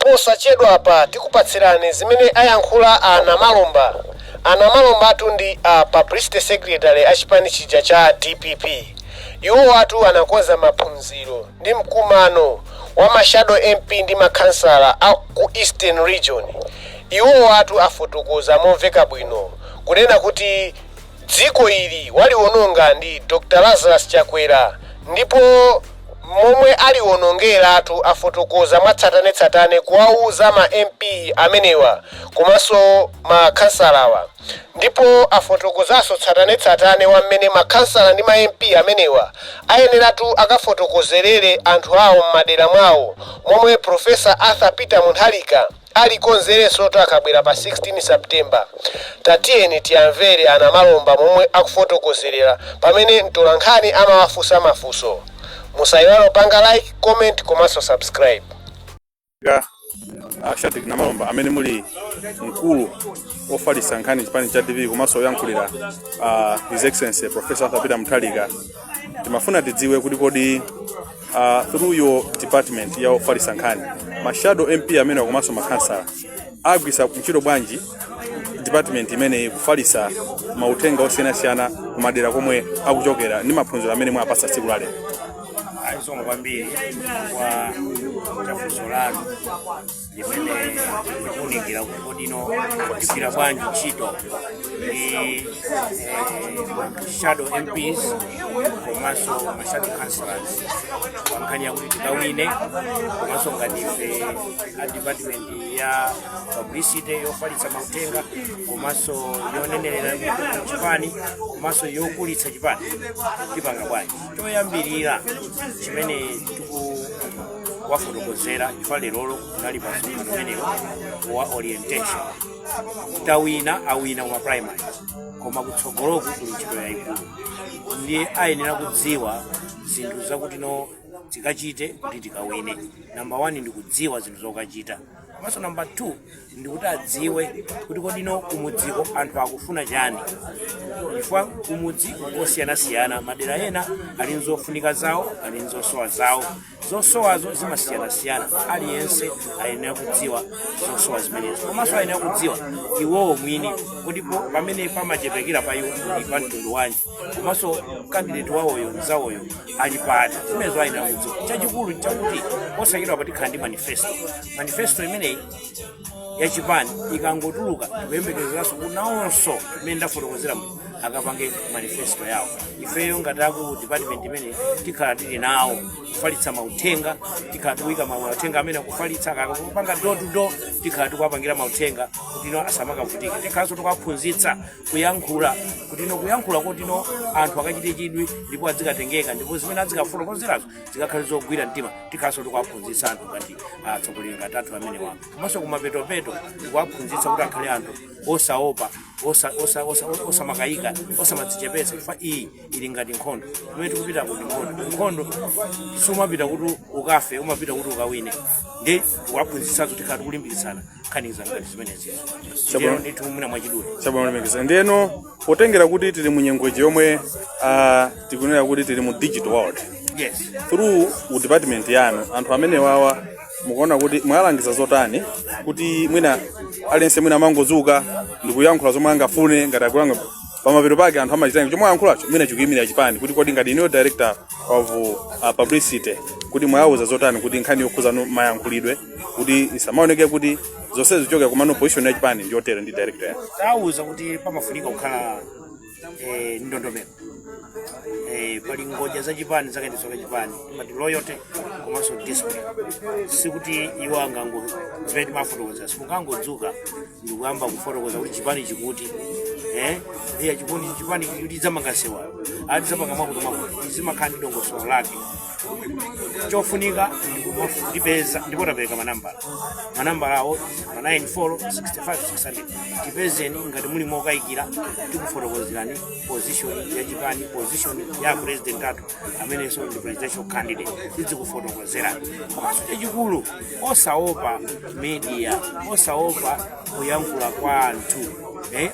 Posachedwapa tikupatsirani zimene ayankhula a Namalomba. A Namalombatu ndi a publicity secretary a chipani chija cha DPP. Iwowatu anakonza maphunziro ndi mkumano wa ma shadow MP ndi makhansala a ku Eastern Region. Iwowatu afotokoza momveka bwino kunena kuti dziko ili waliwononga ndi Dr Lazarus Chakwera, ndipo momwe aliwonongeratu afotokoza mwatsatanetsatane kuwauza ma MP amenewa komanso makhansalawa, ndipo afotokozanso tsatanetsatane wa mmene makhansala ndi ma MP amenewa ayeneratu akafotokozerere anthu awo m'madera mwawo momwe Professor Arthur Peter Mutharika alikonzerenso akabwera pa 16 September. Tatiyeni tiyamvere a Namalomba momwe akufotokozerera pamene mtolankhani amawafunsa mafunso. Musayiwale kupanga like, comment komanso subscribe. Shadrack Namalomba, amene muli mkulu ofalitsa nkhani chipani cha DPP komanso oyankhulira His Excellency Professor Arthur Peter Mutharika, timafuna tidziwe kuti kodi through your department ya ofalitsa nkhani, ma shadow MP amene komanso makhansala agwisa ntchito bwanji department imeneyi kufalitsa mauthenga osiyanasiyana kumadera komwe akuchokera ndi maphunziro amene mwapasa tsiku lalero? Zikomo kwambiri kwa chafunso lanu limene likuwunikira kuti kodino tigwira bwanji ntchito ndi shadow MPs komanso ma shadow councillors pa nkhani yakuti tikawine, komanso ngati ife a department ya publicity yofalitsa mauthenga komanso yonenerera chipani komanso yokulitsa chipani, tipanga bwanji. Choyambirira chimene tikuwafotokozera, chifukwa lerolo kunali pa msonkhano umenewo wa orientation, tawina, awina kuma primary, koma kutsogoloku kuli ntchito yayikulu, ndiye ayenera kudziwa zinthu zakuti no tikachite kuti tikawine. Number 1 ndi kudziwa zinthu zokachita, komanso number 2 ndikuti adziwe kuti kodino kumudziko anthu akufuna chani, chifukwa kumudzi kosiyanasiyana, madera ena ali nzofunika zawo, ali nzosowa zawo. Zosowazo zimasiyanasiyana. Aliyense ayenera kudziwa zosowa zimenezo, komanso ayenera kudziwa iwowo mwini kuti pamene pamachepekera pa iwo ndi pa mtundu wanji, komanso candidate wawoyo, mzawoyo ali pati. Zimenezo ayenera kudziwa. Chachikulu nchakuti posachedwa patikhala ndi manifesto. Manifesto imeneyi yachipani ikangotuluka, tikuyembekezeranso kuti nawonso imene ndafotokozera mu akapange manifesto yawo. Ifeyo ngati aku department imene tikhala tili nawo kufalitsa mauthenga, tikhala tikuyika mauthenga amene akufalitsa kakupanga door to door, tikhala tikuwapangira mauthenga kuti ino asamakavutike. Tikhalanso tikuwaphunzitsa kuyankhula, kuti ino kuyankhula kuti ino anthu akachite chidwi ndipo adzikatengeka, ndipo zimene adzikafotokozerazo zikakhale zogwira mtima. Tikhalanso tikuwaphunzitsa anthu ngati atsogoleri ngati athu amenewa. Komanso kumapetopeto tikuwaphunzitsa kuti akhale anthu osaopa, osamakayika, osamadzichepetsa, chifukwa iyi ili ngati nkhondo imene tikupita kuti nkhondo. Nkhondo sumapita kuti ukafe, umapita kuti ukawine. Ndi tikuwaphunzitsazo, tikhala tikulimbikitsana nkhani za ngati zimenezizo. Ndiyeno ndithu mwina mwachidule. Chabwino, lemekeza. Ndiyeno potengera kuti tili mu nyengoji yomwe tikunena kuti tili mu digital world, through u department yanu, anthu amene wawa mukuona kuti mwalangiza zotani kuti mwina aliyense mwina amangodzuka ndikuyankhula zomwe angafune, ngati akuyankhula pamapeto pake anthu amachitanga chomwe ayankhulacho mwina chikuyimira chipani, kuti kodi ngati inuyo director of publicity, kuti mwawuza zotani kuti nkhani yokhuza mayankhulidwe kuti isamaoneke kuti zonse zichoke kumano position ya chipani ndiyotere ndi director yanu? Tawuza kuti pamafunika kukhala ndondomeko. Pali ngodya za chipani, zakayendetsedwe ka chipani, timati loyalty komanso discipline. Sikuti iwo angango zimene timafotokoza, simungangodzuka ndikuyamba kufotokoza kuti chipani chikuti iya chikuti chipani kuti tidzamanga sewa, atidzapanga mwakuti mwakuti. Zimakhala ndi dongosolo lake. Chofunika ndikupeza, ndipo tapereka manambala. Manambala awo ma 94 65 600. Tipezeni ngati muli mokayikira, tikufotokozerani position ya chipani, position ya president athu amenenso ndi presidential candidate, tidzikufotokozerani. Komanso chachikulu, osaopa media, osaopa kuyankhula kwa anthu.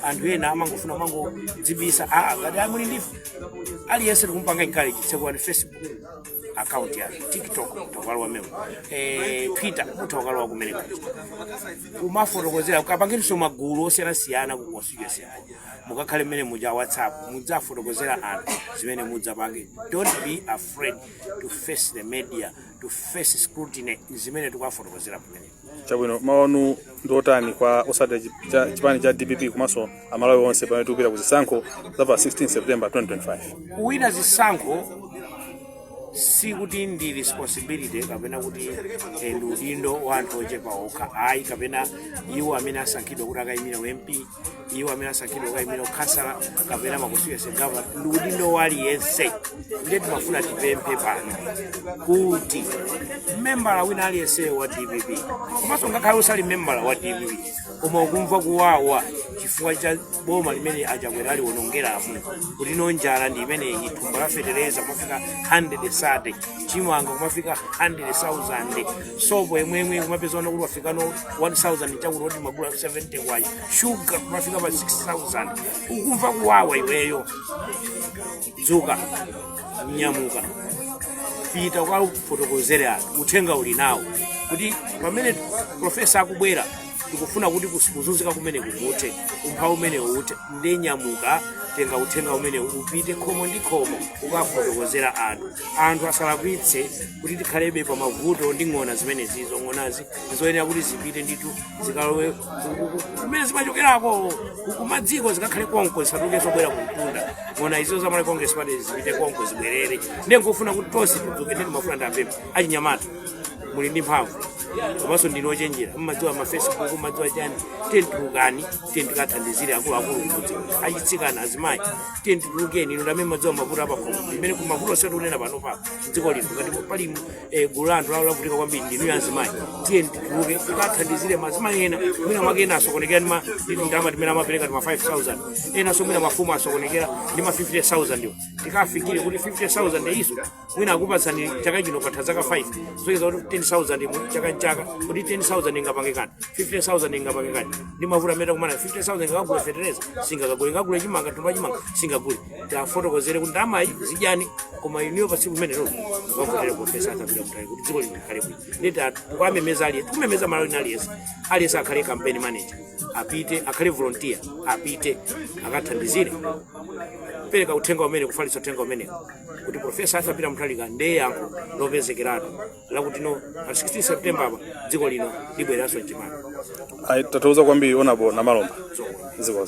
Anthu ena amangofuna amangodzibisa. Aa, ngati muli ndi aliyense tikumpanga encourage, tsekulani Facebook. Account yanu TikTok mutha kukalowa memo, Twitter mutha kukalowa kumene kumafotokozera. Kapangenso magulu osiyanasiyana ku constituency yako, mukakhale mmene muja WhatsApp, mudzafotokozera anthu zimene mudzapange. Don't be afraid to face the media, to face scrutiny, zimene tikuwafotokozera pamene. Chabwino, mawu anu ndi otani kwa osati chipani cha DPP komanso Amalawi onse pamene tikupita ku zisankho za pa 16 September 2025? Kuwina zisankho sikuti ndi responsibility kapena kuti ndi udindo wa anthu ochepa okha, ayi, kapena iwo amene asankhidwa kuti akayimira MP, iwo amene asankhidwa kukayimira ukhansala kapena ma constituency governor. Ndi udindo wa aliyense. Ndiye timafuna tipemphe pano kuti membala wina aliyense wa DPP, komanso ngakhale usali membala wa DPP koma ukumva kuwawa chifukwa cha boma limene aChakwera aliwonongeramu, kuti no njala ndi imeneyi, thumba la fetereza kumafika 130, chimanga kumafika 100,000, sopo yemwemwe kumapeza kuti wafika no 1000 chakuti oti magula 70 kwacha, shuga kumafika pa 6000, ukumva kuwawa iweyo, dzuka, nyamuka, pita ukafotokozere anthu uthenga uli nawo kuti pamene profesa akubwera tikufuna kuti kuzunzika kumene kukuthe, umphawi umene uthe. Ndi nyamuka, tenga uthenga umene, upite khomo ndi khomo ukafotokozera anthu. Anthu asalakwitse kuti tikhalebe pa mavuto ndi ng'ona zimenezizo. Ng'onazi ndizoyenera kuti zipite ndithu, zikalowe kumene zimachokerako, kumadziko, zikakhale konko, zisatulukenso bwera kumtunda. Ng'ona izo za Malawi Congress Party zipite konko, zibwerere. Ndiye nkufuna kuti tonse tidzuke. Ndiye timafuna ndapempha achinyamata, muli ndi mphamvu komanso ndinu ochenjera, mmadziwa ma Facebook, mmadziwa chani. Tiye tulukani, tiye tikathandizire akuluakulu kumudzi, achitsikana, azimayi, tiye titulukeni. Inu ndamene mmadziwa mavuto apakhomo imene kumavuto onse tikunena pano pa dziko lino, ngati pali gulu la anthu lawo lavutika kwambiri ndinuyo azimayi. Tiye tituluke tikathandizire mazimayi ena. Mwina mwake ena asokonekera ndi ndalama timene amapereka tima 5000, enanso mwina mafumu asokonekera ndi ma 50,000 iwo. Tikafikire kuti 50,000 izo mwina akupatsani chaka chino, patha zaka 5, zoyeza kuti 10,000 mu chaka nchaka, kuti 10,000 ingapange kani, 50,000 ingapange kani ndi mavuto amene takumana? 50,000 ingakagule fetereza? Singakagule. Ingagule chimanga, thumba chimanga? Singagule. Tafotokozere kuti ndalamayi zidyani, koma inuyo pa tsiku limene lolo mukavotere Profesa Arthur Peter Mutharika kuti dziko lino likhale bwino. Nditi tikamemeza aliyense, tikumemeza Malawi aliyense, aliyense akhale campaign manager, apite akhale volunteer, apite akathandizire pereka uthenga umene, kufalitsa uthenga umene kuti Profesa Arthur Peter Mutharika ndiye yankho lopezekeratu lakuti no pa 16 September apa dziko lino libwereranso mchimake. Ayi, tathokoza kwambiri, Honorable Namalomba. Zikomo.